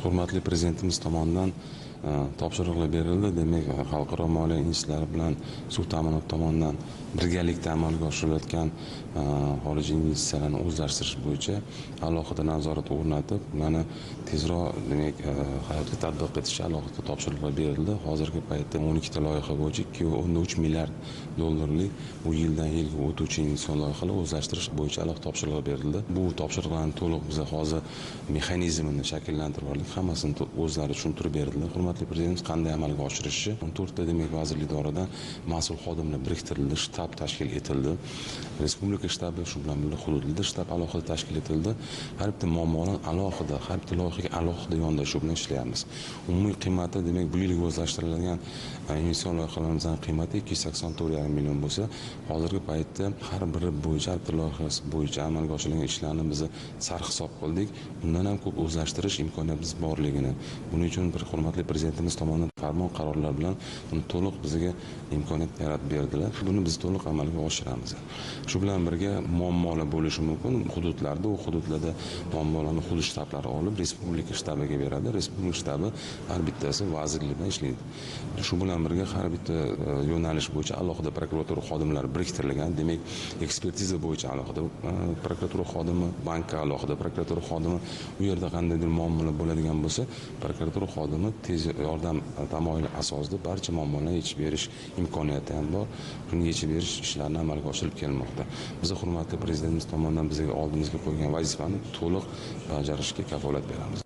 Hurmatli prezidentimiz tomonidan topshiriqlar berildi. Demak, xalqaro moliya institutlari bilan suv ta'minoti tomonidan birgalikda amalga oshirilayotgan xorijiy investitsiyalarni o'zlashtirish bo'yicha alohida nazorat o'rnatib, ularni tezroq, demak, hayotga tatbiq etish alohida topshiriqlar berildi. Hozirgi paytda 12 ta loyiha bo'yicha 2.3 milliard dollarlik bu yildan yilga o'tuvchi investitsion loyihalar o'zlashtirish bo'yicha alohida topshiriqlar berildi. Bu topshiriqlarni to'liq biz hozir mexanizmini shakllantirib oldik, hammasini o'zlari tushuntirib berdilar. Hurmatli prezidentimiz qanday amalga oshirishi 14 ta, demak, vazirlik idorada mas'ul xodimlar biriktirildi, shtab tashkil etildi. Respublika shtabi, shu bilan birga hududlarda shtab alohida tashkil etildi. Har bitta muammoni alohida, har bitta loyihaga alohida yondashuv bilan ishlayapmiz. Umumiy qiymati, demak, bu yilgi o'zlashtirilgan investitsion loyihalarimizning qiymati 284,5 million bo'lsa, hozirgi paytda har biri bo'yicha, har bitta loyihasi bo'yicha amalga oshirilgan ishlarni biz sarhisob qildik. Undan ham ko'p o'zlashtirish imkoniyatimiz borligini, buning uchun bir hurmatli prezidentimiz tomonidan farmon qarorlar bilan buni to'liq bizga imkoniyat yaratib berdilar. Buni biz to'liq amalga oshiramiz. Shu bilan birga muammolar bo'lishi mumkin hududlarda, u hududlarda muammolarni hudud shtablari olib respublika shtabiga beradi. Respublika shtabi har bittasi vazirlik bilan ishlaydi. Shu bilan birga har bitta yo'nalish bo'yicha alohida prokuratura xodimlari biriktirilgan. Demak, ekspertiza bo'yicha alohida prokuratura xodimi, bankka alohida prokuratura xodimi, u yerda qandaydir muammolar bo'ladigan bo'lsa, prokuratura xodimi tez yordam tamoyili asosida barcha muammolarni yechib berish imkoniyati ham bor. Buni yechib berish ishlarini amalga oshirib kelmoqda. Biz hurmatli prezidentimiz tomonidan bizga oldimizga qo'ygan vazifani to'liq bajarishga kafolat beramiz.